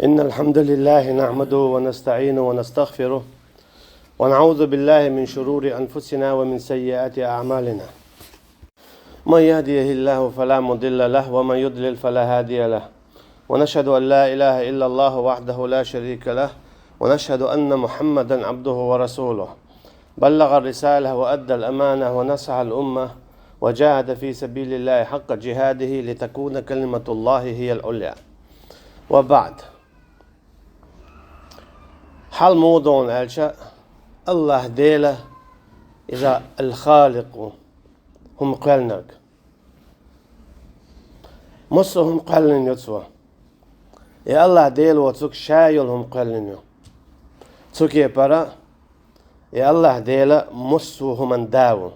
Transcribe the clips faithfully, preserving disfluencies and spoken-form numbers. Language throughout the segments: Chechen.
إن الحمد لله نحمده ونستعينه ونستغفره، ونعوذ بالله من شرور أنفسنا ومن سيئات أعمالنا. من يهده الله فلا مضل له، ومن يضلل فلا هادي له. ونشهد أن لا إله إلا الله وحده لا شريك له، ونشهد أن محمدا عبده ورسوله. بلغ الرسالة وأدى الأمانة ونصح الأمة، وجاهد في سبيل الله حق جهاده لتكون كلمة الله هي العليا. وبعد. Хьал муха ду аьлча, АллахӀ Дела, иза аль-Халикъу, хӀума кхоьллинарг. Массо а хӀума кхоьллина ю Цо. И АллахӀ Дела воцург Ша йолу хӀума кхоьллина ю. Цу кепара, и АллахӀ Дела массо а хӀуманан Да ву.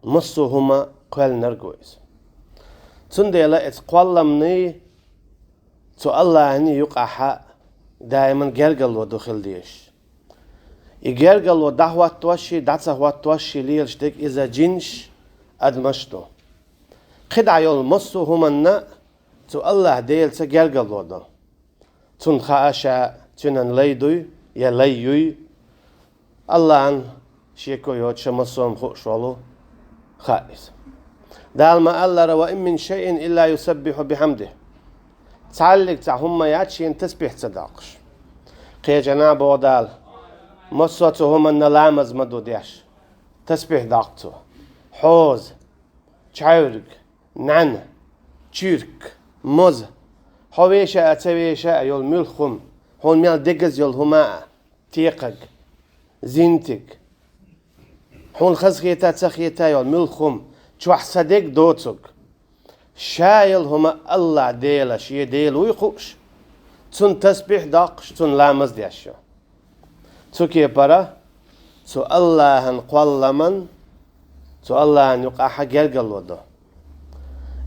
Массо а хӀума кхоьллинарг ву Иза. Цундела эцу кхолламний, цу АллахӀаний юкъахь даиман гергарло ду хила дезаш. И гергарло дӀахӀоттош а, дӀа ца хӀоттош а лелаш дерг иза жинаш, адамаш а ду. КхидӀа йолу массо а хӀуманна цу АллахӀ Делаца гергарло ду. Цунна хаьа Ша цуьнан лай дуй я лай юй. АллахӀан шеко йоцуш а, массо а хӀума хууш волу хаьа Иза. Дала ма-аллара: «Ва ин мин шайин илла юсаббиху бихьамдихи». Цхьаллиг цхьа хӀума ма яц Шена тасбихь ца доккхуш. Кхечанхьа боху Дала: «Массо а цу хӀуманна ламаз ма ду деш, тасбихь доккху цо». Хьоза, чхьаьвриг, нӀаьна, чуьрк, моза, хьо веша а, ца веша а йолу муьлхха хӀума, хьуна мел дегаза йолу хӀума а, текхаг, зинтиг, хьуна хазахета а, ца хета а йолу муьлхха хӀума, чохь са дерг доцург. Ша йолу хӀума АллахӀ Дела Шен Дела вуй хууш, Цунна тасбихь доккхуш, Цунна ламаз деш ю. Цу кепара цу АллахӀан кхолламан, цу АллахӀан юкъахь гергарло ду.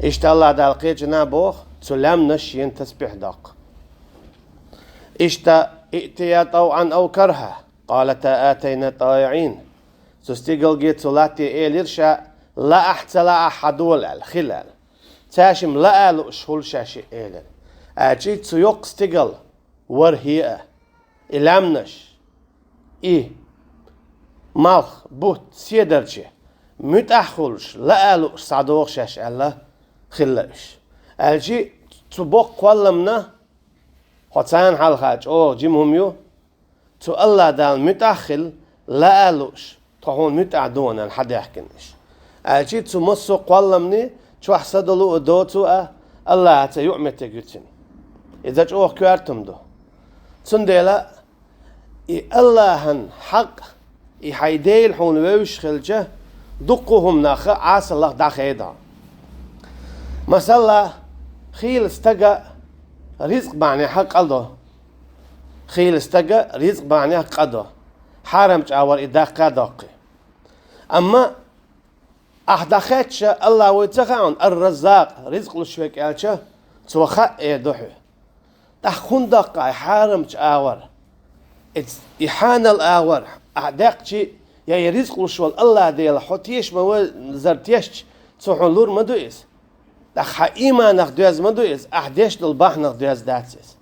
Иштта АллахӀ Дала кхечанхьа боху: «Цу лаьмнаш Шена тасбихь доккху». Иштта: «Иътия тавъан ав кархьа, къалата атайна таиӀин». Цу стигалге, цу латте элира Ша: «Лаахь, ца лаахь, хьан дола», – аьлла, хила аьлла. Цаьршимма лаа лууш хуьлу шаьш и элира. Аьлча цу йоккха стигал, ворхӀе а, и лаьмнаш, и малх, бутт, седарчий, муьтӀахь хуьлуш, лаа лууш схьадогӀу шаьш аьлла, хилла уьш. Аьлча цу боккха кхолламна, хьо царна хьалха чӀогӀа жима хӀума ю, цу АллахӀ Далла муьтӀахь а хила, лаа а лууш, тхо хьуна муьтӀахь ду аьлла хьадаьхкина уьш. Аьлча цу массо а кхолламний чохь са долу а, доцу а АллахӀаца юкъаметтиг ю цуьнан. Иза чӀогӀа коьрта хӀума ду. Цундела и АллахӀан хьакъ, и хьайн Дела хьуна вевзаш хилча, дуккха а хӀума нах Ӏасаллах дӀахайда. Масала, хийла стага ризкъ бахьанехь къа до. Хийла стага ризкъ бахьанехь къа до. Хьарам чӀагӀар и даккха а доккхий. Амма ахь дӀахаьттича, АллахӀ вуй ца хаьа хьуна, Ар-Раззакъ, ризкъ луш верг аьлча, Цо хаьа эр ду хьоьга. ТӀаккха хӀунда доккху ахь хьарам чӀагӀар? И, и хьанал агӀор ахь деккхачи, я и ризкъ луш волу АллахӀ Дела хьо теша ма везара тешча, Цо хьуна лур ма ду иза? ТӀаккха хьан ийманах доьзна ма ду иза, ахь деш долу бахьанах доьзна дац иза?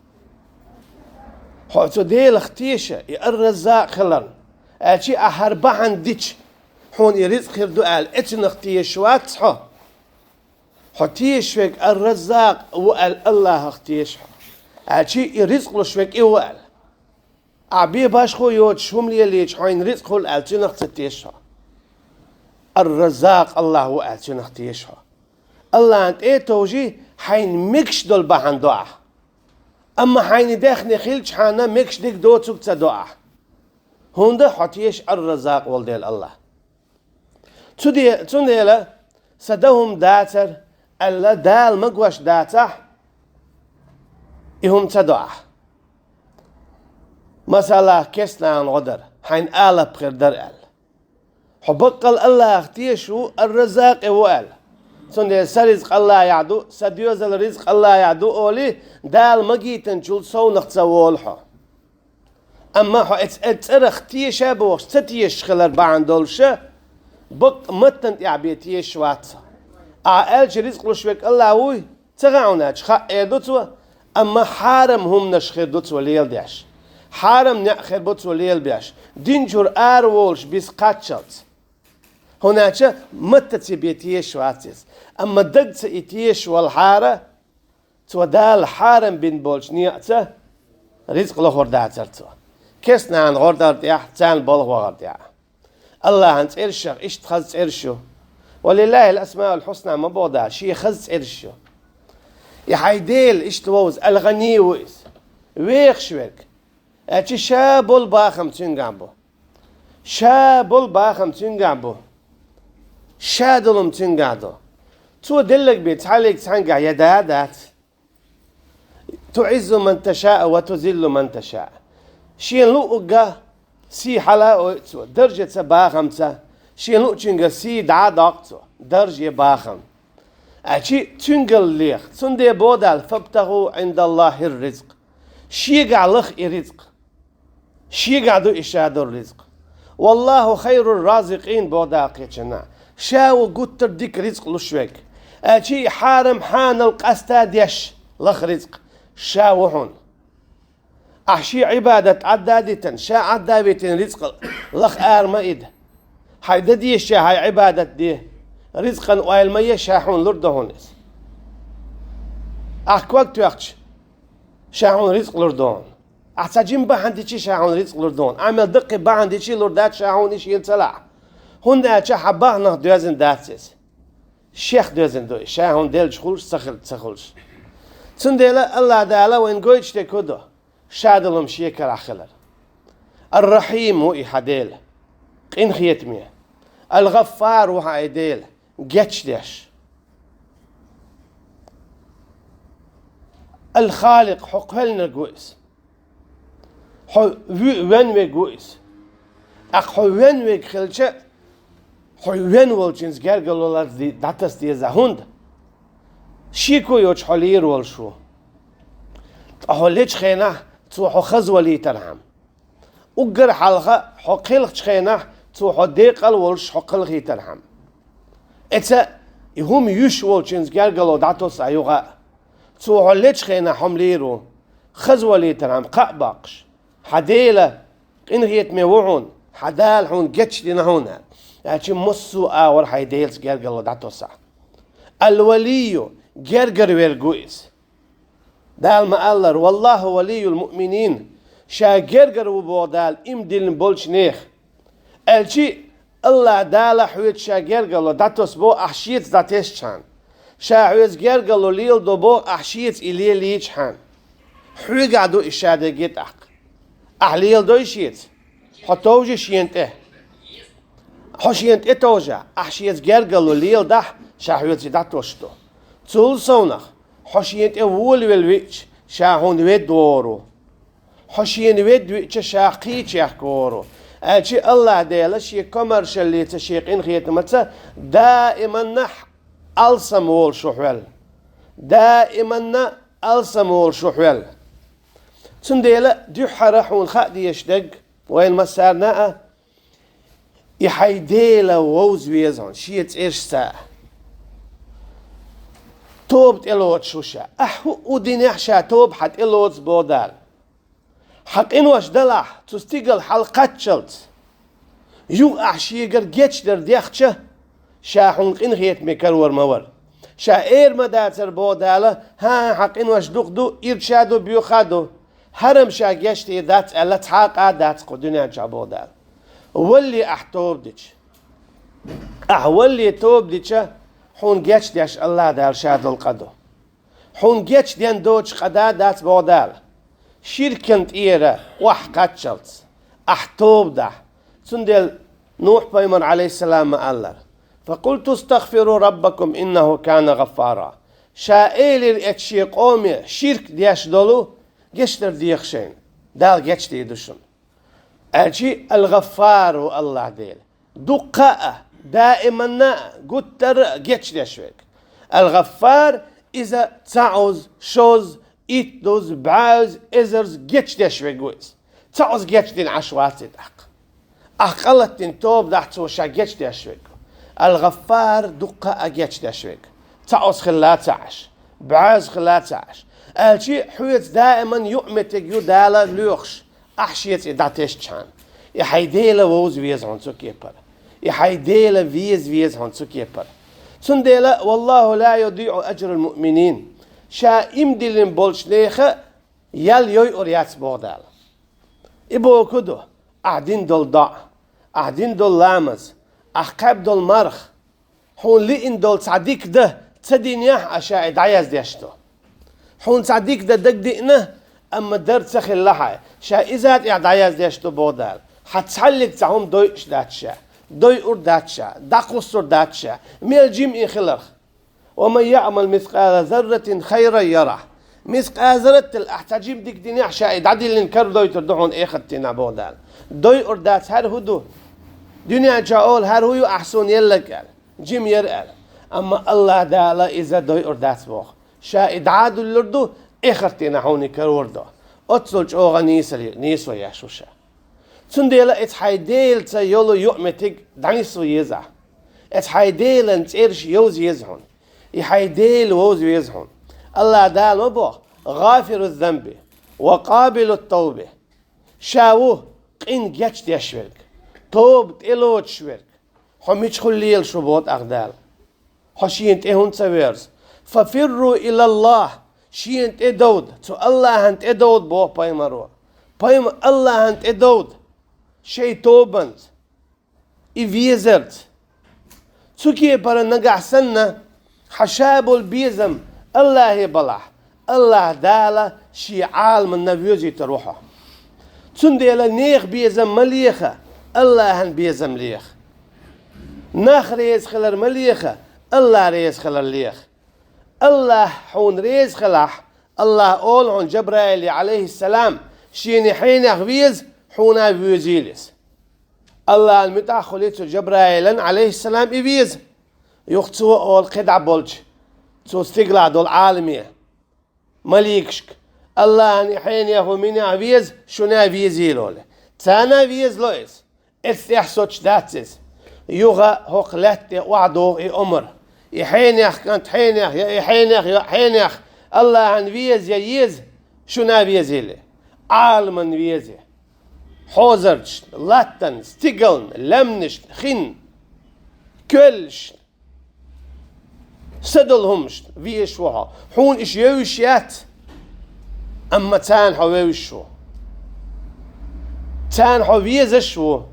Хьо цу Делах теша, и Ар-Раззакъ хиларна, аьлчи ахь хӀара бахьана дича, хьуна и ризкъ хир ду аьлла, эцунах тешаш вац хьо. Хьо тешаш верг Ар-Раззакъ ву аьлла АллахӀах теша хьо. Аьлчи и ризкъ луш верг и ву аьлла. Ахь бен башхо йоцуш хӀума лелийча, хьайна ризкъ хуьлу аьлла, цуьнах ца теша хьо. Ар-Раззакъ АллахӀ ву аьлла, цуьнах теша хьо. АллахӀна тӀе а товжий, хьайна мегаш долу бахьана до ахь. Амма хьайна даьхни хилчахьана, мегаш дерг доцург ца до ахь. ХӀунда хьо теша Ар-Раззакъ волу Дела АллахӀ. Цу де-, цундела, сан дан хӀума дацара аьлла, Дала магош дацахь, и хӀума ца до ахь. Масала, кестнахьан гӀо дара, хьайна алапа хир дара аьлла. Хьо баккъал АллахӀах тешаш ву, Ар-Раззакъе ву аьлла. Цундела сан ризкъ АллахӀехь ду, сан доьзал ризкъ АллахӀехь ду олий, Дала магийтинчул совнах ца волу хьо. Амма хьо эц-, эцу цӀарах теша а бохуш, ца тешаш хилар бахьана долуша, бакъ маттана тӀехь бен тешаш вац хьо. Ахьа аьлча ризкъ луш верг АллахӀ вуй, ца хаьа хьуна аьлча, хаьа эр ду Цо, Амма хьарам хӀуманаш хир ду цо леладеш. Хьарам некъ хир бу цо лелабеш. Дин чура араволуш бийца кхаччалц. ХӀунда аьлча маттаца бен тешаш вац иза. Амма дагца и тешаш валахьара, цо Дала хьарам бина болчу некъаца рицкъ лохур дацара цо. Кест-нана гӀортар тӀехь, царна балха вахар тӀехь. Аллахьан цӀерашах иштта хаза цӀераш ю. «Ва лиллахил асмаул хьусна» ма боху Дала, шен хаза цӀераш ю. И хьайн Дела иштта вовза, Ал-ГӀани ву иза. Вехаш верг. Аьлча ша болу бахам цуьнгахь бу. Ша болу бахам цуьнгахь бу. Ша долу-м цуьнгахь ду. Цо деллаг бен цхьаллиг цхьаьнгахь я да а дац. «ТуӀиззу ман ташаъ ва тузиллу ман ташаъ». Шена луъург сий хьала а ойу цо, даржаца, бахамца. Шена луъучуьнга сий дӀа а доккху цо, даржа я бахам. Аьлча цуьнгал леха. Цундела боху Дала: «ФабтагӀу Ӏиндаллахир ризкъ». Шегахь лаха и ризкъ. Шегахь ду и ша долу ризкъ. «Валлаху хайрур разикъин», боху Дала кхечанна. Ша ву гуттар дика ризкъ луш верг. Аьлча и хьарам хьанал къаста деш лаха ризкъ ша ву хьуна. Ахь шен Ӏибадат Ӏадда а дитина, ша Ӏадда а витина ризкъ лаха ара ма ида. Хьайн дан дезача хьайн Ӏибадат де. Ризкъан ойла ма е, ша хьуна лур ду хьуна иза. Ахь ког тоьхча, ша хьуна ризкъ лур ду хьуна. Ахь цхьа жима бахьана дича, ша хьуна ризкъ лур ду хьуна. Амма даккхий бахьана дича, лур дац ша хьуна и шена ца лаахь. ХӀунда аьлча хьан бахьанах доьзна дац иза. Шех доьзна ду и, ша хьуна делча хуьлуш, ца хилча ца хуьлуш. Цундела Аллахь Дала вайна гойтуш дерг хӀун ду? Ша долу-м шен карахь хилар. Ар-Рахьим ву и хьан Дела, къинхетаме. Ал-ГӀаффар ву хьан и Дела, гечдеш. Ал-Халикъ, хьо кхоьллинарг ву иза. Хьо ву-, вен верг ву иза. ТӀаккха хьо вен верг хилча, хьо вен волчуьнца гергарло ларди-, дӀатаса деза, хӀунда шеко йоцуш хьо лийр волуш ву. Ткъа хьо лечу хенахь цо хьо хаза валийтархьама. Уггар хьалха хьо кхелхачу хенахь цо хьо декъал волуш хьо кхалхийтархьама. Эца и хӀума юьш волчуьнца гергарло дӀатосу а юха а. Цо хьо лечу хенахь хьо-м лийр ву, хаза валийтархьама кхаъ боккхуш. Хьан Дела къинхетаме ву хьуна, хьан Дала хьуна гечдина хьуна аьлла. Аьлча массо а агӀор хьайн Делаца гергарло дӀатосахь. Ал-Валийю, гергара верг ву иза. Дала ма-аллара: «Валлаху валийюл муъминин». Ша гергара ву боху Дала иман диллина болчу нех. Аьлчи, Аллахь Дала хьоьца ша гергарло дӀатосу боху ахь шеца дӀатесчхьана. Ша хьоьца гергарло леладо боху ахь шеца и лелийчхьана. Хьоьгахь ду и ша дерриге тӀаккха. Ахь леладой шеца? Хьо товжи шена тӀе. Хьо шена тӀе товжа, ахь шеца гергарло леладахь, ша хьоьца и дӀатосуш ду. Цул совнах, хьо шена тӀе волавелла веача, ша хьуна ведда вогӀур ву. Хьо шена ведда веача, ша кхечу яхкавогӀур ву. Аьлчи Аллахь Дела шен комаршаллица, шен къинхетамаца даиманна алсам волуш ву хьоьл. Даиманна алсам волуш ву хьоьл. Цундела дуьххьара хьуна хаа дезаш дерг, вайна массарна а, и хьайн Дела вовза веза хьуна, шен цӀерашца а. Тоба тӀелоцуш ву ша. Ахь хӀуъу динехь ша тоба хьан тӀелоцу боху Дала. Хьан къинош далахь, цу стигала хьалакхаччалц. Юха ахь шегара гечдар дехча, ша хьуна къинхетаме карор ма вара. Ша эр ма дацара боху Дала: «ХӀан, хьан къинош дукха ду, ирча ду, боьха ду. ХӀара-м ша гечдийр дац», аьлла, цхьа а къа дац кху дуьнен чохь боху Дала. Валле ахь тоба дича. Ахь валле тоба дича, хьуна гечдеш Аллахь Дала ша долу къа ду. Хьуна гечден доцуш къа да дац боху Дала. Ширкан тӀера охьакхаччалц, ахь тоба дахь. Цундела Нухь-пайхамар, Ӏалайхиссалам, ма-аллара: «Факъулту стагъфиру раббакум, иннаху кана гӀаффара». Ша элира эцу шен къоме, ширк деш долу: «Гечдар деха шайна, Дала гечдийр ду шуна». Аьлчи, Ал-ГӀаффар ву Аллахь Дела. Дуккха а, даиманна а, гуттара а гечдеш верг. Ал-ГӀаффар, иза цхьа оз, шоз, итт доз, бӀоза, эзарз гечдеш верг ву иза. Цхьа оз гечдина Ӏаш вац и тӀаккха. Ахь къа латтина тоба дахь, цо ша гечдеш верг ву. Ал-ГӀаффар дуккха а гечдеш верг. Цхьа оз хилла ца Ӏаш, бӀоза хилла ца Ӏаш. Аьлча хьоьца даиман юкъаметтиг ю Дала лоьхуш, ахь шеца и дӀатесчхьана. И хьайн Дела вовза веза хьуна цу кепара. И хьайн Дела веза веза хьуна цу кепара. Цундела: «Валлаху ла юдиъу ажрал муъминин». Ша иман диллина болчу нехан ял йойур яц, боху Дала. И боху ду: ахь дина долу доӀа, ахь дина долу ламаз, ахь кхаьбна долу марха, хьуна лиъна долу цхьа дика дан ца динехь а, ша и дӀаяздеш ду. Хьуна цхьа дика дан дагадеана, амма дар ца хилла хьайн, ша иза а тӀехь дӀаяздеш ду, боху Дала. Хьан цхьаллиг цхьа хӀума дойуш дац ша, дойур дац ша, дӀакхуссур дац ша, мел жима и хиларх. «Ва ман яъмал мискъала зарратин хайран ярахь». Мискъала зарратал ахь цхьа жима дика динехь, ша и дӀадиллина карадойтур ду хьуна эхартана, боху Дала. Дойур дац, хӀара хӀун ду? Дуьнен чохь олу: «ХӀара хӀун ю ахь суна елларг?» аьлла, жима яра аьлла. Амма Аллах Дала иза дойур дац боху. Ша и дӀа а дуьллур ду, эхартана хьуна карор ду. Оццул чӀогӀа нийсале-, нийсо еш ву ша. Цундела эцу хьайн Делаца йолу юкъаметтиг дӀанисво еза ахь. Эцу хьайн Делан цӀераш йовза еза хьуна. И хьайн Дела вовза веза хьуна. Аллах Дала ма боху: «ГӀафиру занби ва къабилу товби». Ша ву къин гечдеш верг, тоба тӀелоцуш верг. Хьо мичахула лелаш ву, боху тӀаккха Дала. Хьо шена тӀе хӀунда ца верза? «Фафирру илаллах», шена тӀе довда, цу Аллахьан тӀе довда, боху пайхамаро. Пайхамар Аллахьан тӀе довда шайн тобанца, и везарца. Цу кепара нагахь санна хьан ша болу безам Аллахе балахь, Аллах Дала шен Ӏаламанна воьзуьйтур ву хьо. Цундела нехан безам ма леха, Аллахьан безам леха. Нах реза хилар ма леха, Аллах реза хилар леха. Аллах хьуна реза хилахь, Аллах олу хьуна Жабраиле, алейхиссалам, шена хьенех веза, хьуна а воьзийла иза. Аллахьан муьтӀахь хуьлий цу Жабраилан, алейхиссалам, и веза. Юха цо олу кхидӀа болчу цу стигалахь долу Ӏаламе, маликашка: «Аллахьан и хьенех ву минехь веза, шуна а везийла», олий. Царна а везало иза. Эцу тӀехь соцуш дац иза. Юха хӀокху лаьтта тӀе охьадогӀу и омра. И хьенех кӀант хьенех, я и хьенех, я хьенех, Аллахьан веза я еза, шуна а везийла. Ӏаламан веза. Хьозарчун, латтан, стигалан, лаьмнашна, хин, коьллашна, са долу хӀуманашна везаш ву хьо. Хьуна иша евзаш яц, амма царна хьо вевзаш ву. Царна хьо везаш ву.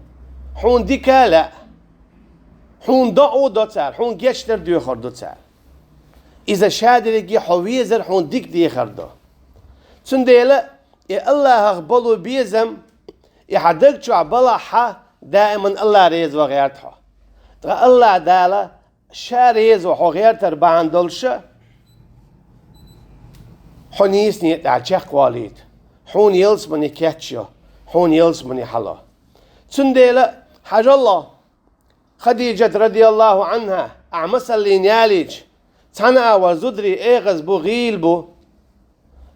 Хьуна дика а лаьа. Хьуна доӀа а до цара, хьуна гечдар доьхур ду цара. Иза шадерриге хьо везар хьуна дика дехар ду. Цундела и Аллахах болу безам, и хьан даг чохь балахь, даиман Аллах реза ван гӀерта хьо. Ткъа Аллах Дала ша реза ван хьо гӀертар бахьана долуша, хьо нийсане тӀехь чекхвалийта, хьуна ялсамане кечйо, хьуна ялсамане хьало. Цундела, хьажалло, Хадижат, радияллаху анхьа, ахь масаллин ялийча, цхьана а ван зударий эгӀаз бу, гӀийла бу,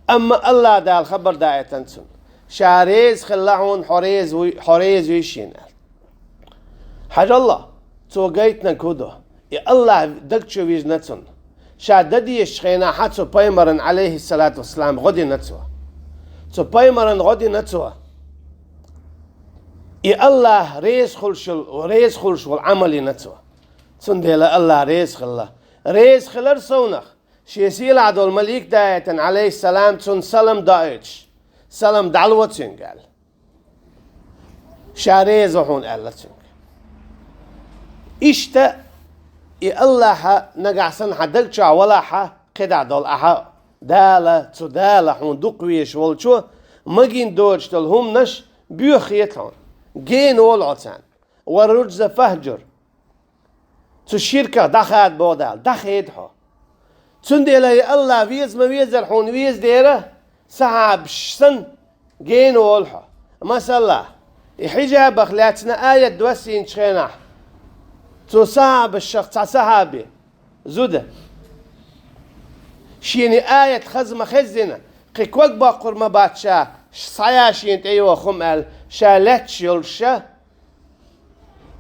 амма Аллах Дала хабар даийтина цунна. Ша реза хилла хьуна, хьо реза вуй, хьо реза вуй шена аьлла. Хьажалла, цо гайтинарг хӀун ду? И Аллах даг чу вижна цунна. Ша дан дезачу хенахь цу пайхамаран, алейхиссалату вассалам, гӀо дина цо. Цу пайхамаран гӀо дина цо. И Аллах реза хуьлуш, реза хуьлуш волу Ӏамал йина цо. Цундела Аллах реза хилла. Реза хилар совнах, шен сийлахь долу малик даийтина, алейхиссалам, цунна салам доуьйтуш, салам дӀало цуьнга аьлла. Ша реза ву хьуна аьлла цуьнга. Иштта и Аллахьа нагахь санна хьан даг чохь валахьа, кхидӀа долу ахьа, Дала, цу Дала хьуна дукха везаш волчо магийна доцуш долу хӀуманаш боьха хета хьуна. Гена волу хьо царна. «Ва ружза фахджур». Цу ширках дӀахада боху Дала, дӀахеда хьо. Цундела и Аллах веза ма везара хьуна веза дера, сахьабаш санна, гена волу хьо. Масала, и хьижабах лаьцна аят доссийначу хенахь, цу сахьабашах цхьа сахьаби, зуда, шена и аят хаза ма хеззина, кхин ког боккхур ма бац ша, схьаяха шена тӀейогӀу хӀума аьлла, ша лаьтташ йолуш ша,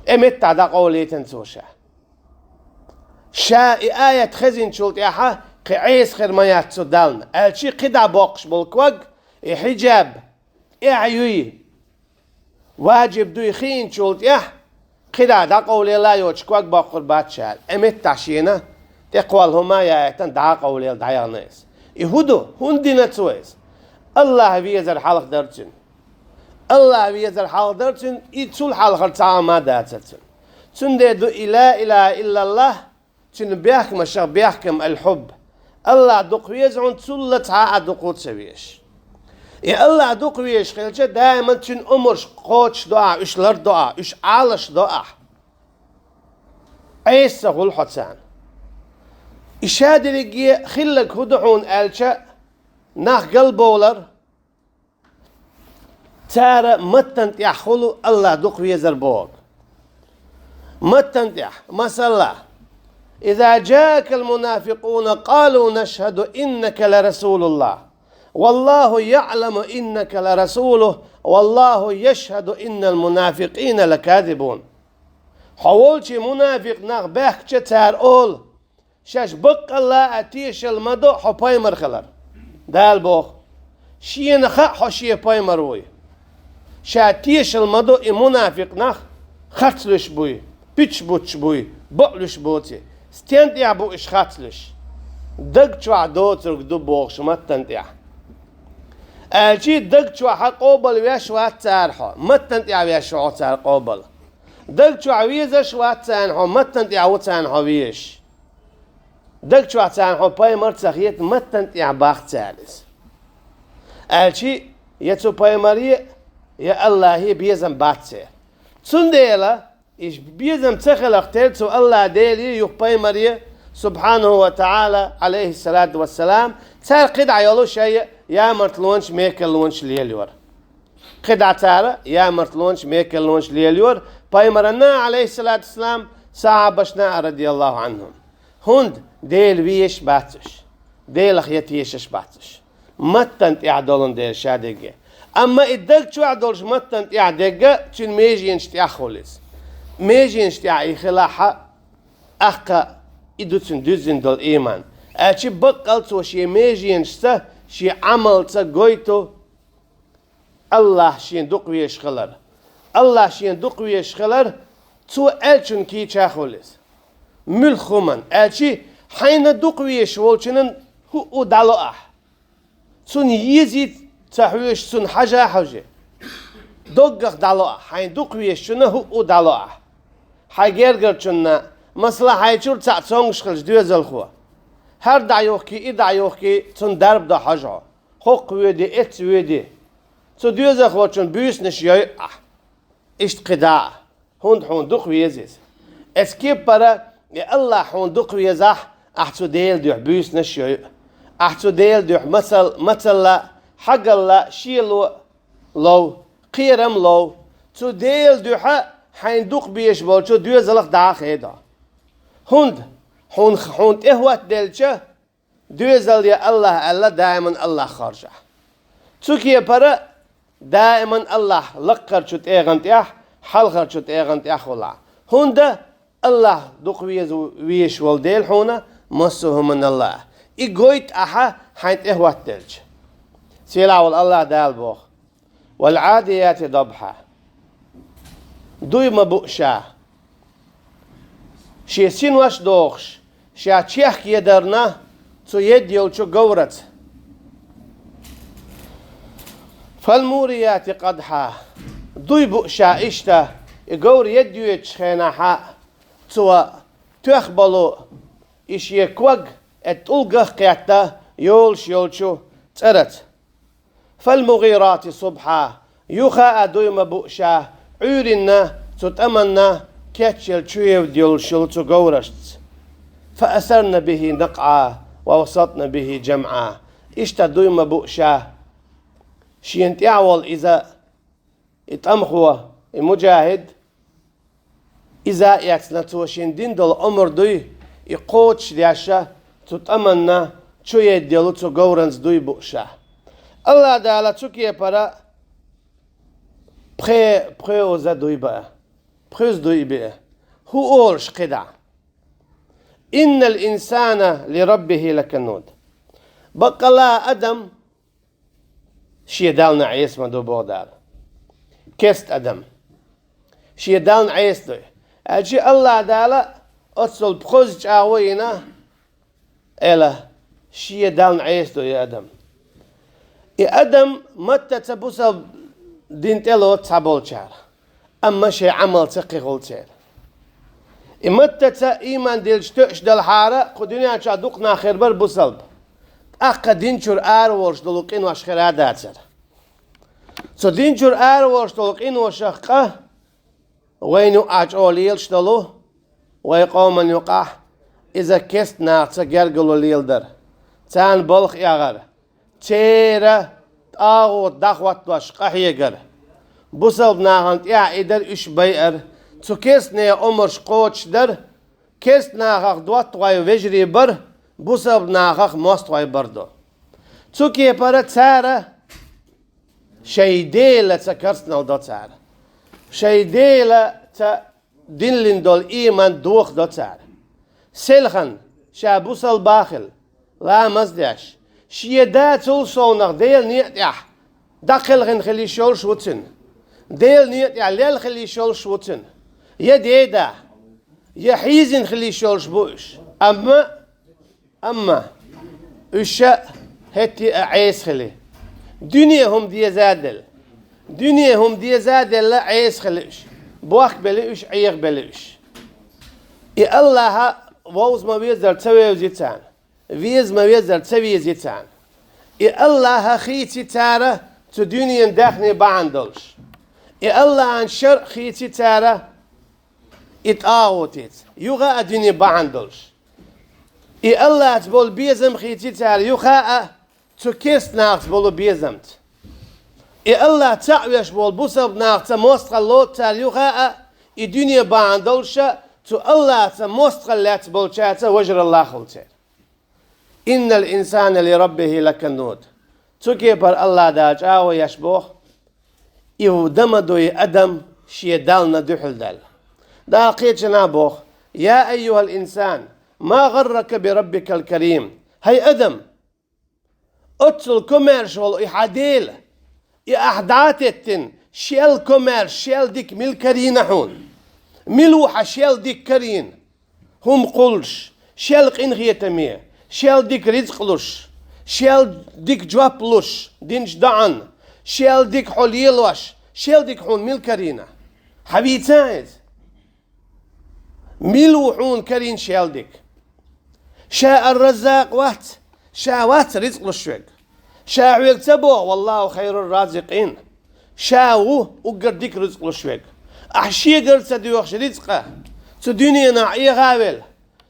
э, меттахь дӀакъовлийтина цо ша. Ша и аят хезинчул тӀаьхьа кхы Ӏеса хир ма яц цу Далла. Аьлча кхидӀа боккхуш болу ког, и хьиджаб, тӀаьхьа юй, важиб дуй хиъначул тӀаьхьа, кхидӀа дӀакъовлаелла йоцуш ког боккхур бац ша аьлла. Э, меттахь шена тӀекхолла хӀума яийтина дӀакъовлаелла дӀаяхна иза. И хӀун ду? ХӀунда дина цо иза? АллахӀ везар хьалха дара цуьнан. АллахӀ везар хьалха дара цуьнан, и цул хьалхара цхьа хӀума дацара цуьнан. Цундела ду и ла илаха иллаллахӀ, цуьнан бехкамашах бехкам аль-хьубб. АллахӀ дукха веза хьуна, цул цхьа а дукха ца везаш. И АллахӀ дукха везаш хилча, даиман цуьнан омраш кхочушдо ахь, уьш лардо ахь, уьш Ӏалашдо ахь. Ӏеса ца хуьлу хьо царна. И шадерриге хилларг хӀун ду хьуна аьлча, нах галбовлар, цара маттана тӀехь хуьлу АллахӀ дукха везар бохург. Маттана тӀехь, масала, إذا جاءك المنافقون قالوا نشهد إنك لرسول الله والله يعلم إنك لرسوله والله يشهد إن المنافقين لكاذبون. Хьо волчу мунафикъ нах баьхкича цара олу: «Шаьш баккъалла а тешалла ма до хьо пайхамар хилар». Дала боху: «Шена хаьа хьо шен пайхамар вуй». Ша тешалла ма до и мунафикъ нах харц луьйш буй, пуьчаш буттуш буй, бакъ луьйш боций. Стен тӀехь бу уьш харц луьйш? Даг чохь доцург ду бохуш маттана тӀехь. Аьлчи даг чохь къобал веш вац цара хьо, маттана тӀехь веш ву хьо цара къобал. Даг чохь везаш вац царна хьо, маттана тӀехь ву царна хьо везаш. Даг чохь царна хьо пайхамар ца хета, маттана тӀехь бах цара иза. Аьлчи, я цу пайхамаре, я АллахӀе безам бац церан. Цундела, и безам ца хиларх тера цу АллахӀ Деле, юха пайхамаре, субхьанаху ва таӀала, Ӏалайхиссалату вассалам, цара кхидӀа йолу шайн ямартлонаш, мекаллонаш лелайора. КхидӀа цара ямартлонаш, мекаллонаш лелайора пайхамарна, Ӏалайхиссалату вассалам, сахьабашна, радияллаху Ӏанхум. ХӀунда? Дела везаш бац уьш. Делах я тешаш бац уьш. Маттана тӀехь долун дела шадерриге. Амма и даг чохь долуш маттана тӀехь дерг, цуьнан меженаш тӀехь хуьлу иза. Меженаш тӀехь и хилахь, аккха и ду цуьнан дуьззина долу ийман. Аьлчи баккъал цо шен меженашца, шен Ӏамалца гойту АллахӀ шена дукха везаш хилар. АллахӀ шена дукха везаш хилар цо аьллачун кийча хуьлу иза. Муьлхха хӀуманна. Аьлчи хьайна дукха везаш волчунна хӀуъу дӀало ахь. Цунна езий ца хьоьжуш, цунна хьажа хьожий. Доггах дӀало ахь, хьайна дукха везачунна хӀуъу дӀало ахь. Хьайн гергарчунна, масала, хьайн чуьра цхьаъ цомгуш хилча доьзалхо. ХӀара дӀа юхкий, и дӀа юхкий, цунна дарба до хьожа хьо. ХӀокху воьдий, эцца воьдий. Цу доьзалхочун буьйсанаш йойу ахь. Иштта кхидӀа а. ХӀунда хьуна дукха веза иза. Эцу кепара, и АллахӀ хьуна дукха везахь, ахь цу Делан дуьхьа буьйсанаш йойу. Ахь цу Делан дуьхьа мацал-, мацалла, хьагалла, шело лов, кхерам лов. Цу Делан дуьхьа хьайна дукха безаш болчу доьзалх дӀа а хедо. ХӀунда? Хьуна, хьуна тӀехӀоттаделча, доьзал я АллахӀ аьлла, даиман АллахӀ хоржахь. Цу кепара даиман АллахӀ лаккхарчу тӀегӀан тӀехь, хьалхарчу тӀегӀан тӀехь хуьлахь. ХӀунда АллахӀ дукха веза, везаш волу Дела хьуна массо а хӀуманал а. И гойту ахьа хьайн тӀехӀоттаделча. Сийлахь волу АллахӀ Дала боху: «Вал-Ӏадияти дабхьа». Дуй ма бу ша. Шен синош дохуш, ша чехка едарна цу едда йолчу говраца. «Фал-Мурияти къадхьа». Дуй бу ша иштта, и говр едда йоьдучу хенахьа, цо тоьхна болу и шен ког, э, тӀулгах а кхетта йолуш йолчу цӀараца. «Фал-МугӀирати субхьа», юха а дуй ма бу ша, Ӏуьйранна, цу тӀаманна кечъелла чуевдда йолуш йолу цу говрашца. «Фа асарна бихӀи накъӀа, ва васатна бихӀи жамӀа». Иштта дуй ма бу ша, шена тӀехь волу иза, и тӀамхо, и муджахӀид, иза а эцна, цо шена дина долу омра дуй, и кхочушдеш, цу тӀаманна чуедда йолу цу говранца дуй бу ша. АллахӀ Дала цу кепара пхе-, пхоьазза дуй баа, пхуьзза дуй баа. ХӀун олуш кхидӀа? إن الإنسان لربه لكنود. Баккъала адам шен Далла Ӏеса ма ду, боху Дала. Керста адам шен Далла Ӏеса ду. Аьлча АллахӀ Дала оццул пхозза чӀагӀо йина, эла, шен Далла Ӏеса ду и адам. И адам маттаца бусалба дин тӀе лоцу цхьаболчара, амма шайн Ӏамалца кхин хуьлу церан. И маттаца ийман диллича тоьаш делахьара, кху дуьнен чохь дукха нах хир бара бусалба. ТӀаккха дин чуьра араволуш долу къинош хир а дацара. Цу дин чуьра араволуш долу къиношах къа вайна юкъахь чӀогӀа лелаш долу, вайн къоман юкъахь иза керста нахаца гергарло леладар, царна балха эгӀар, церан тӀагӀут дӀахӀоттош къахьегар, бусалба нахана тӀаьхьа и дар уьш байар, цу керста нехан омраш кхочушдар, керста нахах доттагӀой вежарий бар, бусалба нахах мостагӀой бар ду. Цу кепара цара шайн Делаца керстанал до цара. Шайн Делаца динлин долу ийман дохадо цара. Селхана ша бусалба а хилла, ламаз а деш, шен дацул совнах Делан некъа тӀехь дӀакхелхина хила йиш йолуш ву цуьнан. Делан некъа тӀехь лелла хила йиш йолуш ву цуьнан. Я деда, я хьийзина хила йиш йолуш бу уьш. Амма Амма уьш ша хӀетте а Ӏеса хили, дуьне хӀума деза а делла, дуьне хӀума деза а делла Ӏеса хили уьш, бохк бели уьш, Ӏеха бели уьш. И АллахӀа вовза ма везара ца вевзи царна, веза ма везара ца вези царна. И АллахӀа хийци цара цу дуьненан даьхни бахьана долуш. И АллахӀан шарӀ хийци цара и тӀагӀутица, юха а дуьне бахьана долуш. И АллахӀца болу безам хийци цара юха а цу керста нахаца болу безамца. И АллахӀ цхьаъ веш болу бусалба нахаца мостагӀалла лоцу цара юха а, и дуьне бахьана долуша цу АллахӀца мостагӀалла лаьцна болчаьрца вежаралла хуьлу церан. إن الإنسان لربه لكنود. Цу кепара АллахӀ Дала чӀагӀо еш боху: и дан ма ду и адам шен Дална дуьхьал даьлла. Дала кхечанхьа боху: يا أيها الإنسان ما غرك بربك الكريم. ХӀай адам, оццул комаьрша волу и хьан Дела, и ахь дӀа а теттина, шел комаьрша, шел дика мила карийна хьуна? Мила ву хьан шел дика карийна? ХӀума кхуллуш, шел къинхетаме, шел дика рицкъ луш, шел дика жоп луш динчу доӀанна, шел дика хьо лелош, шел дика хьуна мила карийна? Хьан вийца иза? Мила ву хьуна карийна шел дика? Ша ар-Раззакъ вац, ша вац рицкъ луш верг. Ша хьоьга ца боху: والله خير الرازقين. Ша ву уггар дика рицкъ луш верг. Ахь шегара ца доьхуш рицкъа, цу дуьненахь Ӏеха а велла,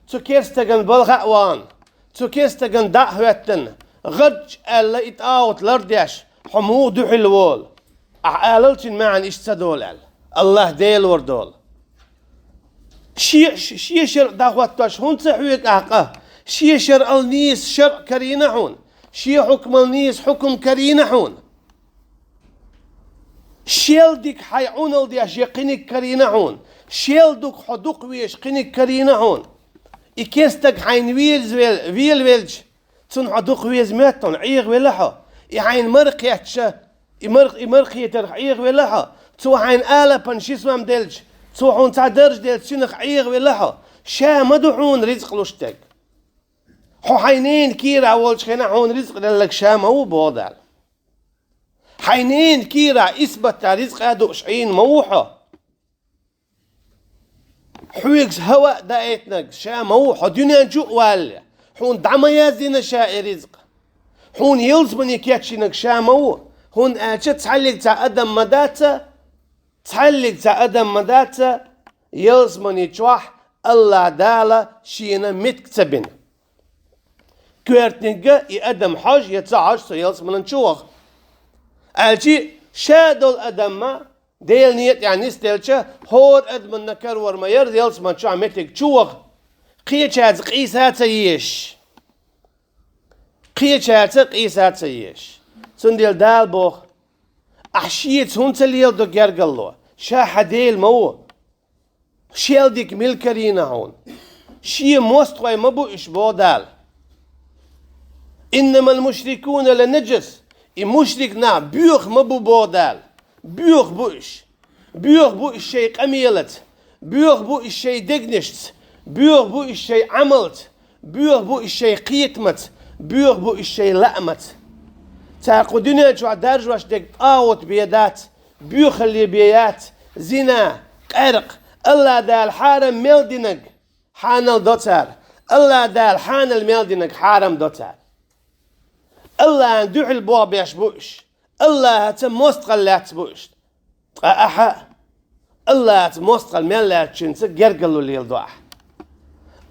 цу керстаган балха а вахана, цу керстаган дӀа а хӀоьттина, гӀадж аьлла и тӀагӀут лардеш, хьо муха дуьхьал волу? Ахь алал цуьнан маьӀна иштта ца долу аьлла. АллахӀ Дела вара долу. Шен, шен шарӀ дӀахӀоттош хӀунда ца хьоьгу ахь къа? Шен шарӀал нийса шарӀ карийна хьуна, шен хьукмал нийса хьукм карийна хьуна. Шел дика хьайн Ӏуналла деш я кхиниг карийна хьуна, шел дукха хьо дукха везаш кхиниг карийна хьуна. И керстаг хьайна веза вел-, велавелча, цунна хьо дукха веза моьтту хьуна, Ӏеха велла хьо. И хьайна мара кхетча, и мар-, и мара кхетарх Ӏеха велла хьо. Цо хьайна алапан ши сом делча, цо хьуна цхьа дарж делча, цуьнах Ӏеха велла хьо. Ша ма ду хьуна рицкъ луш дерг. Хьо хьайн ненан кийрахь волчу хенахь хьуна рицкъ делларг ша ма ву, боху Дала. Хьайн ненан кийрахь исбатта рицкъа а дууш Ӏийна ма ву хьо. Хьоьга хӀаваъ даийтинарг ша ма ву, хьо дуьнен чу а валале, хьуна дӀа ма яздина ша и ризкъ. Хьуна ялсамане кечйинарг ша ма ву, хӀунда аьлча цхьаллиг цхьа адам ма дац, цхьаллиг цхьа адам ма дац ялсамани чохь АллахӀ Дала шена меттиг ца бина. Коьртаниг а и адам хьожа я ца хьожа со ялсаманан чу ваха. Аьлчи ша долу адам ма Делан некъехь нисделча, хӀора адамна карор ма яра ялсаман чохь меттиг чу ваха, кхечаьрца къийса а ца езаш. Кхечаьрца къийса а ца езаш. Цундела Дала боху: «Ахь шеца хӀунда ца леладо гергарло? Ша хьан Дела ма ву? Шел дика мила карийна хьуна? Шен мостагӀой ма бу уьш, боху Дала. «Иннамал мушрикуна ла нажас». И мушрик нах боьха ма бу, боху Дала. Боьха бу уьш. Боьха бу уьш шайн къамелаца. Боьха бу уьш шайн дегнашца. Боьха бу уьш шайн Ӏамалца. Боьха бу уьш шайн кхетамаца. Боьха бу уьш шайн лаамаца. Цара кху дуьнен чохь даржош дерг тӀагӀут бен дац, боьхалле бен яц, зина, къаьркъа, АллахӀ Дала хьарам мел динарг хьанал до цара. АллахӀ Дала хьанал мел динарг хьарам до цара. АллахӀана дуьхьал болх беш бу уьш. АллахӀаца мостагӀалла лаьцна бу уьш. Ткъа ахьа АллахӀаца мостагӀалла мел лаьцначуьнца гергарло леладо ахьа.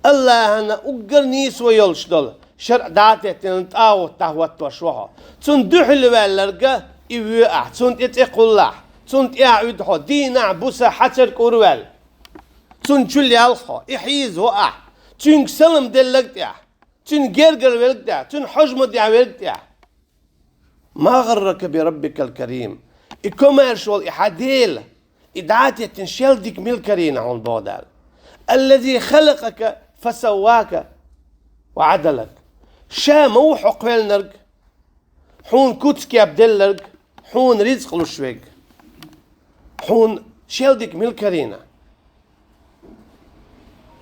АллахӀана уггар нийсо йолуш долу шарӀ дӀатеттина тӀагӀут дӀахӀоттош ву хьо. Цунна дуьхьал ваьлларг и воь ахьа, цунна тӀе цӀе кхуллахь, цунна тӀаьхьа уьду хьо, дийнахь, буса, хьацар кӀур ваьлла. Цунна чу лелха хьо, и хьийза во ахьа, цуьнга салам делларг тӀехь, цуьнан гергара велг тӀехь, цуьнан хьожа ма дехьа велг тӀехь. «Ма гӀаррака би раббикал карим». И комаьрша волу и хьан Дела, и дӀатеттина шел дика мила карийна хьуна, боху Дала. «Аллази халакъака фасаввака ва Ӏадалак». Ша ма ву хьо кхоьллинарг, хьуна куц-кеп делларг, хьуна ризкъ луш верг. Хьуна шел дика мила карийна.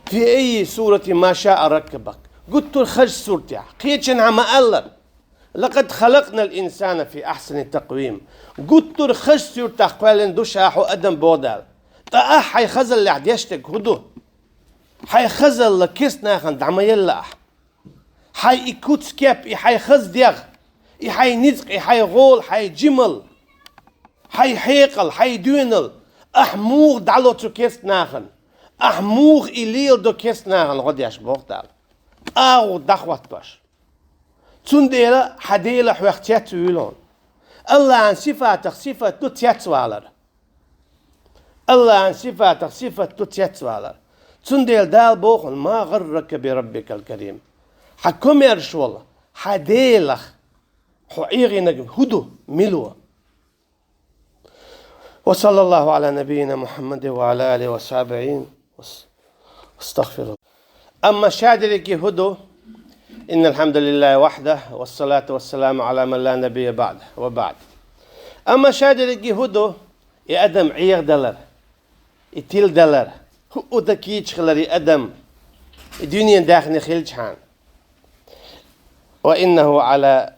«Фи айи суратин ма шаа раккабак». Гуттар а хазачу суртехь, кхечанхьа ма-аллара: «Лакъад халакънал инсана фи ахьсани такъвим». Гуттар а хазачу суртехь кхоьллина ду ша хьо, адам, боху Дала. Ткъа ахьа хьайн хазаллехь деш дерг хӀун ду? Хьайн хазалла керста нахана дӀа ма елла ахьа. Хьайн и куц-кеп, и хьайн хаза дегӀ, и хьайн ницкъ, и хьайн гӀола, хьайн жималла, хьайн хьекъал, хьайн доьналла, ахьа муха дӀало цу керста нахана? Ахьа муха и леладо керста нахана гӀо деш, боху Дала, тӀагӀут дӀахӀоттош? Цундела хьан Дела хьох цецвуьйлу хьуна. АллахӀан сифатах сифат ду цецвалар. АллахӀан сифатах сифат ду цецвалар. Цундела Дала боху хьуна: «Ма гӀаррака би раббикал карим». Хьан комаьрша волу хьан Делах хьо Ӏехийнарг хӀун ду, мила ву? Ва саллаллаху Ӏала набийина Мухьаммадин ва Ӏала алихи ва сахьбихи ва с-, астагфируллах. Амма шадерриге хӀун ду? Иннал хьамдалиллахи вахьдаху, вассалату вассаламу Ӏала ман ла набийя баӀдаху, ва баӀд. Амма шадерриге хӀун ду? И адам Ӏехадалар, и тиладалар, хӀуъу дан кийча хилар и адам, и дуьненан даьхни хилчхьана. Ва иннаху Ӏала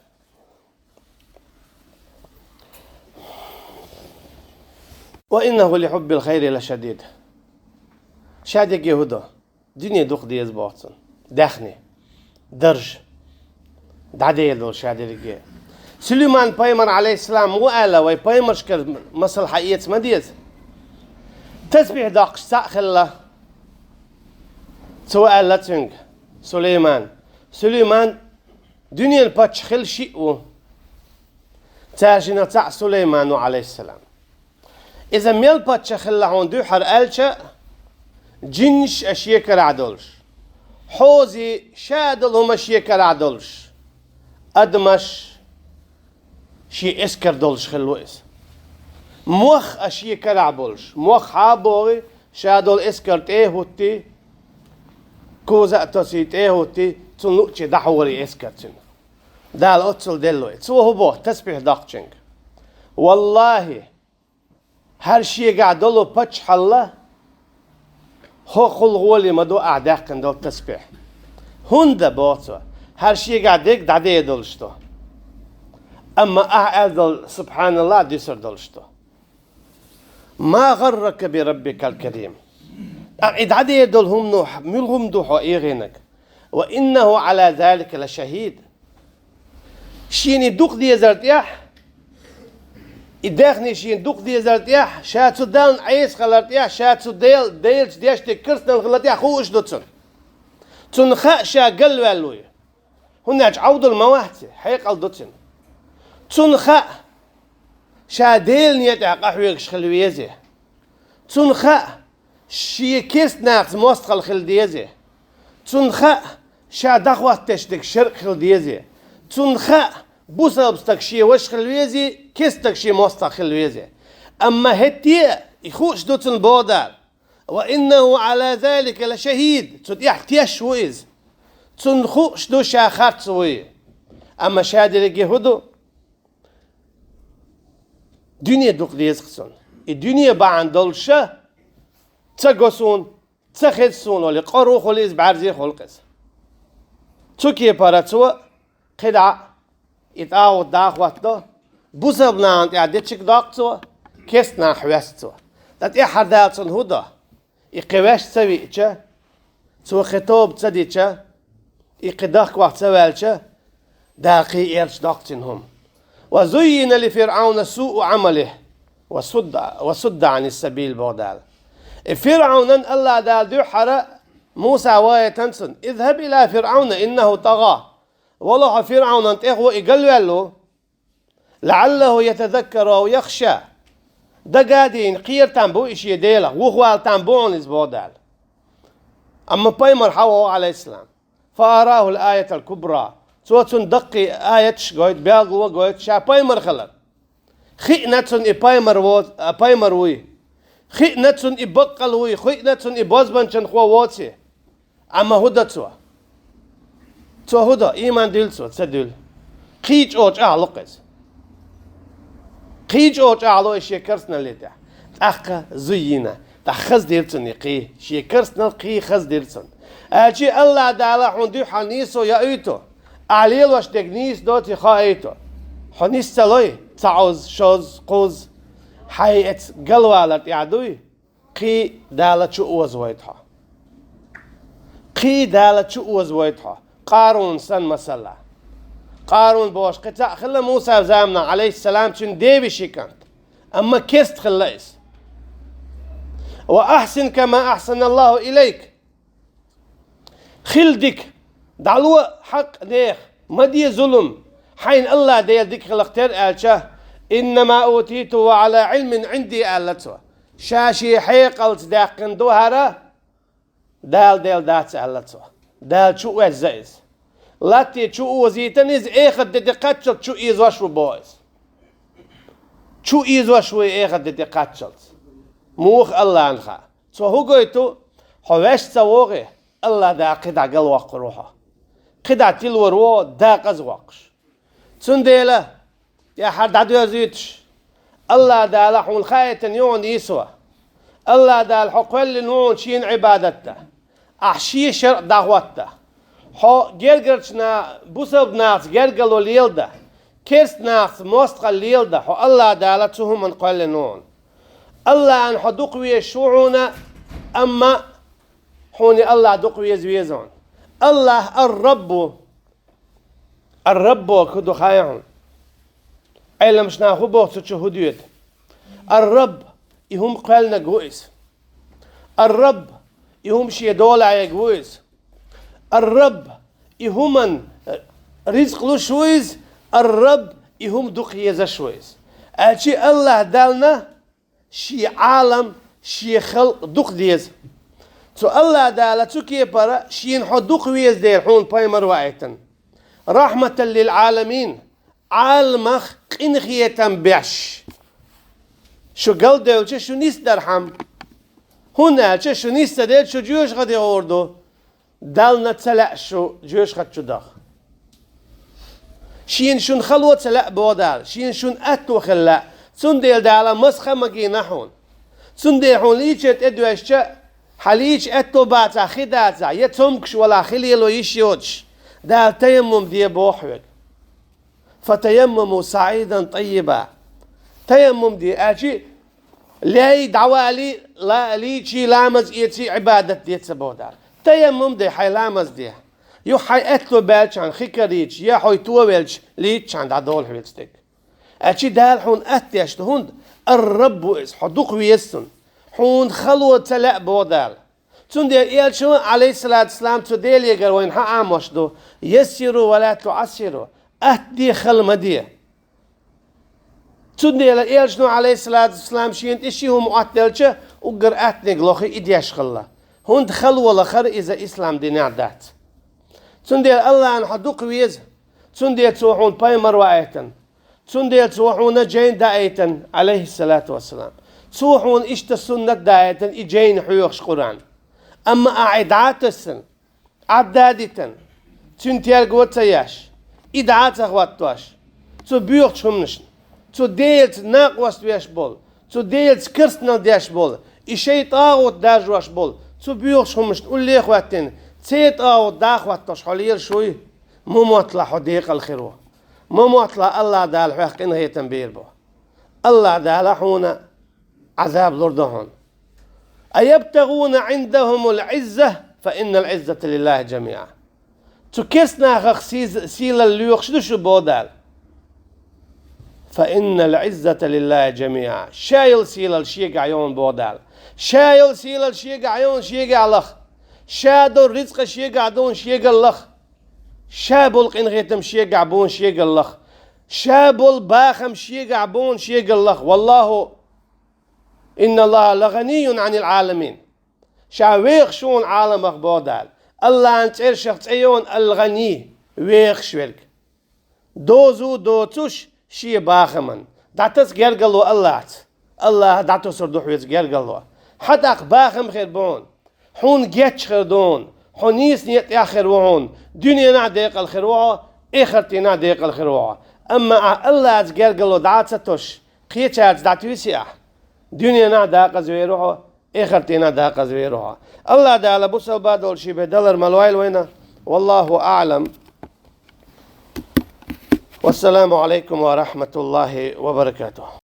«Ва иннаху ли хьуббил хайри ла шадид». Шадерриге хӀун ду? Дуьне дукха деза боху цунна. Даьхни, дарж, дӀадер долу шадерриге. Сулайман-пайхамар, Ӏалайхиссалам, муха аьлла, вай пайхамаршкара масал хьаэца ма деза. Тасбихь доккхуш цхьаъ хилла. Цо аьлла цуьнга: «Сулайман, Сулайман, дуьненан паччахь хилла шиъ ву. Цаьршиннах цхьаъ Сулайман ву, Ӏалайхиссалам. Иза мел паччахь хилла хьуна дуьххьара аьлча, жинаш а шен карахь долуш, хьозий, ша долу хӀума шен карахь долуш, адамаш шен эскар долуш хилла ву иза. Мох а шен карахь болуш, мох хьа а богӀий, ша долу эскар тӀе а хӀуттий, коза а тосий, тӀе а хӀуттий, цунна луъчий дӀахьора и эскар цуьнан. Дала оццул делла вай». Цо хӀун боху тасбихь доккхучуьнга? «Валлахи, хӀара шегахь долу паччахьалла хӀокхул гӀоле ма ду ахь даьккхина долу тасбихь. ХӀунда, — боху цо, — хӀара шегахь дерг дӀадер долуш ду. Амма ахь аьлла долу субхьаналлахӀ дуьсур долуш ду». «Ма гӀаррака би раббикал карим». ТӀаккха и дӀадер долу хӀума ду, муьлха хӀума ду хьо эгӀинарг? «Ва иннаху Ӏала залика ла шахӀид». Шена и дукха дезар тӀехь, и даьхни шена дукха дезар тӀехь, ша цу Дална Ӏеса хилар тӀехь, ша цу Дел-, Делаца деш дерг керстаналла хилар тӀехь хууш ду цунна. Цунна хаьа ша галваьлла вуй. ХӀунда аьлча Ӏовдал ма вац и, хьекъал ду цуьнан. Цунна хаьа, ша Делан некъа тӀехь къахьоьгуш хила веза. Цунна хаьа, шен керстанахца мостагӀалла хила деза. Цунна хаьа, ша дӀахӀоттош дерг шарӀ хила деза. Цунна хаьа, бусалба стаг шен ваша хила веза, керста стаг шен мостагӀа хила веза. Амма хӀетте а и хууш ду цунна, боху Дала. وإنه على ذلك لشهيد. Цу тӀехь теш ву иза. Цунна хууш ду ша харц вуй. Амма ша дерриге хӀун ду? Дуьне дукха деза-кх цунна. И дуьне бахьана долуш ша ца го суна, ца хеза суна олий, къора а хуьлу иза, бӀаьрзе а хуьлу-кх иза. Цу кепара цо кхидӀа а и тӀагӀут дӀа а хӀоттадо, бусалба нахана тӀехь дечиг доккху цо, керста нах хьоьсту цо. Ткъа тӀаьххьара Дала цунна хӀун до? И кхин ваьш ца веъча, цо кхин тоба ца дича, и кхин дахкавахь ца ваьлча, Дала кхин элча доккху цунна хӀума. وزين لفرعون سوء عمله وصد، وصد عن السبيل, боху Дала. И ФирӀавнан АллахӀ Дала дуьххьара Муса вахийтина цунна: اذهب إلى فرعون إنه طغى. Вало хьо ФирӀавнан тӀе, хӀо и галваьлла ву. لعله يتذكر أو يخشى. Дага а дийна, кхера там бу и шен Делах, вухавала там бу хьуна иза, боху Дала. Амма пайхамар хьавогӀу, Ӏалайхиссалам. فأراه الآية الكبرى. Цо цунна даккхий аяташ гойту, белгало гойту ша пайхамар хилар. Хиъна цунна и пайхамар во-, а, пайхамар вуй. Хиъна цунна и баккъал вуй, хиъна цунна и бозбанчанхо воций. Амма хӀун до цо? Цо хӀун до? Ийман дуьллу цо, ца дуьллу? Кхин чӀогӀа чӀагӀло-кх иза. Кхин чӀогӀа чӀагӀло и шен керстаналле тӀехь. ТӀаккха زين. ТӀаккха хаза дира цунна и кхин. Шен керстаналла кхин хаза дира цунна. Аьлча АллахӀ Дала хьуна дуьххьара нийсо яуьйту. Ахьа лелош дерг нийса доций хоуьйту. Хьо нис ца лой, цхьа оза, шозза, кхузза. Хьайн эцца галвалар тӀехь дуй? Кхин Дала чу озавойту хьо. Кхин Дала чу озавойту хьо. Къарун санна, масала. Къарун бохуш кхин цхьаъ хилла Мусан заманахь, Ӏалайхиссалам, цуьнан девешин кӀант. Амма керста хилла иза. وأحسن كما أحسن الله إليك. Хила дика, дӀало хьакъ нехан, ма де зулам, хьайна АллахӀ Дела дика хиларх тера аьлча, إنما أوتيته على علم عندي, аьлла цо. Ша шен хьекъалца даьккхина ду хӀара, Дала делла дац, аьлла цо. Дала чу оза иза. Латте чу озийтина иза, эхарт де тӀе кхаччалц чу озош ву боху иза. Чу озош ву и эхарт де тӀе кхаччалц. Муха АллахӀна хаьа. Цо хӀун гойту? Хьо ваьш ца вогӀий, АллахӀ Дала кхидӀа галвоккхур ву хьо. КхидӀа тилор ву дакъаза воккхуш. Цундела, тӀаьххьара дӀадоьзуьйтуш, АллахӀ Дала хьуна хаийтина ю хьуна нийсо. АллахӀ Дала хьо кхоьллина ву хьуна Шена Ӏибадат дан. Ахьа Шен шарӀ дӀахӀотта. Хьо гергарчу на-, бусалба нахаца гергарло леладан, керста нахаца мостагӀалла леладан, хьо АллахӀ Дала цу хӀуманна кхоьллина ву хьуна. АллахӀна хьо дукха везаш ву хьуна, амма хьуна и АллахӀ дукха веза веза хьуна. АллахӀ ар-Рабб ву. Ар-Рабб бохург хӀун ду хаьий хьуна? Ӏеламнаха хӀун боху цу чу, хӀун доьду? Ар-Рабб, и хӀума кхоьллинарг ву иза. Ар-Рабб, и хӀума шен долахь ерг ву иза. Ар-Рабб, и хӀуманна, э, ризкъ луш ву иза. Ар-Рабб, и хӀума дукха езаш ву иза. Аьлча АллахӀ Далла шен Ӏалам, шен халкъ дукха деза. Цу АллахӀ Дала цу кепара Шена хьо дукха веза дела хьуна пайхамар ваийтина. رحمة للعالمين, Ӏаламах къинхетам беш. Шу галдевлча шу нисдархьама. ХӀунда аьлча шу нис ца делча шу жоьжахате гӀур ду. Далла ца лаьа шу жоьжахати чу даха. Шена шуна хало ца лаьа боху Дала, Шена шуна аьтто хила лаьа, цундела Дала маса ха магийна хьуна. Цундела хьуна лийча тӀедоьжча, хьан лийча аьтто бацахь, хи дацахь, я цомгуш валахь, хи лело йиш йоцуш, Дала таяммум де боху хьоьга. فتيمموا صعيدا طيبا. Таяммум де, аьлчи, лей дӀавали, ла-, лийчи, ламаз эци, Ӏибадат де ца боху Дала. Таяммум де, хьайн ламаз де. Юха хьайн аьтто баьлчхьана хи карийча, я хьо товелча лийччхьана дӀадолу хьоьца дерг. Аьлчи Дала хьуна атта деш ду, хӀунда ар-Рабб ву иза, хьо дукха веза цунна. Хьуна хало ца лаьа боху Дала. Цундела элчано, Ӏалайхиссалату вассалам, цу Делегара вайна хьан Ӏамош ду: يسروا ولا تعسروا, атта де, хала ма де. Цундела элчано, Ӏалайхиссалату вассалам, шена тӀе ши хӀума оттаделча, уггар аттаниг лохий и деш хилла. ХӀунда хало лахар иза ислам динехь дац. Цундела АллахӀна хьо дукха веза. Цундела Цо хьуна пайхамар ваийтина. Цундела Цо хьуна жайна даийтина, Ӏалайхиссалату вассалам. Цо хьуна иштта суннат даийтина и жайна хьоьхуш Къуръан. Амма ахь и дӀа а тесна, Ӏадда а дитина, цуьнан терго а ца еш, и дӀа а ца хӀоттош, цу боьхачу хӀуманашна, цу Делаца накъост веш болу, цу Делаца керстанал деш болу, и шайн тӀагӀут даржош болу, цу боьхачу хӀуманашна улле а хӀоьттина, церан тӀагӀут дӀа а хӀоттош хьо лелаш вуй, ма мотталахь хьо декъала хир ву. Ма мотталахь АллахӀ Дала хьох къинхетам бийр бу. АллахӀ Дала хьуна Ӏазаб лур ду хьуна. أيبتغون عندهم العزة فإن العزة لله جميعا. Цу керстанахах сиз-, сийлалла лоьхуш ду шу, боху Дала. فإن العزة لله جميعا. Ша йолу сийлалла шегахь ю хьуна, боху Дала. Ша йолу сийлалла шегахь ю хьуна, шегахь лаха. Ша долу рицкъа шегахь ду хьуна, шегахь лаха. Ша болу къинхетам шегахь бу хьуна, шегахь лаха. Ша болу бахам шегахь бу хьуна, шегахь лаха. والله إن الله لغني عن العالمين. Ша вехаш ву хьуна Ӏаламах, боху Дала. АллахӀан цӀерашах цӀе ю хьуна Ал-ГӀани, вехаш верг. Дозу доцуш шен бахаман. ДӀатаса гергарло АллахӀца. АллахӀа дӀатосур ду хьоьца гергарло. Хьан тӀаккха бахам хир бу хьуна. Хьуна гечдеш хир ду хьуна. Хьо нийса некъа тӀехь хир ву хьуна. Дуьненахь декъала хир ву хьо, эхартенахь декъала хир ву хьо. Амма ахь АллахӀца гергарло дӀа а ца тосуш, кхечаьрца дӀатуьйсу ахь, дуьненахь декъаза вер ву хьо, эхартенахь декъаза вер ву хьо. АллахӀ Дала бусалба долчу бен далар ма лойла вайна. والله أعلم. والسلام عليكم ورحمة الله وبركاته.